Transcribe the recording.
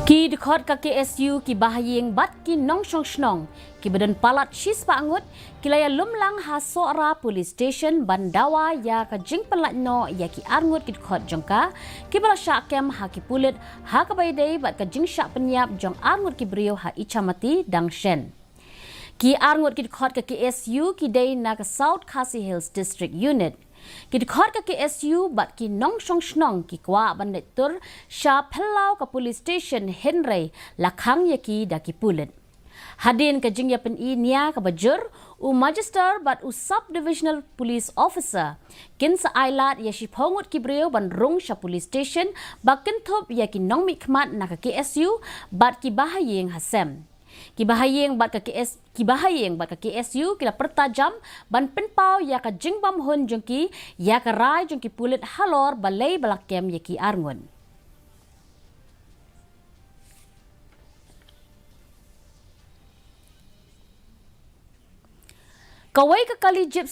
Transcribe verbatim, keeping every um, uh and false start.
Ki dkhot ka K S U, ki bahaïing bad ki nongshong shnong kiba don palat shispah ngut ki la ïalum lang ha Sohra Police Station ban dawa ïa ka jingpynlait noh ïa ki arngut ki dkhot jong ka kiba la shah kem ha ki pulit ha kaba ïadei bad ka jingshah pynïap jong arngut ki briew ha Ichamati, Dangshen. Ki arngut ki dkhot ka K S U ki dei na ka South Khasi Hills District Unit. Ki dkhot ka K S U bad ki nongshong shnong ki kwah ban leit tur sha phyllaw ka police station, hynrei la khang ïa ki da ki pulit. Hadien ka jingïapyni nia kaba jur, u Magister bad u Sub Divisional Police Officer kin sa ailad ïa shiphew ngut ki briew ban rung sha police station ba kynthup ïa ki nongmihkhmat na ka K S U bad ki bahaïing hasem. Ki bahaïing bad ka K S, ki bahaïing bad ka K S U ki la pyrta jam ban pynpaw ïa ka jingbymhun jong ki ïa ka rai jong ki pulit halor balei ba la kem ïa ki arngut. Kawei ka kali Gypsy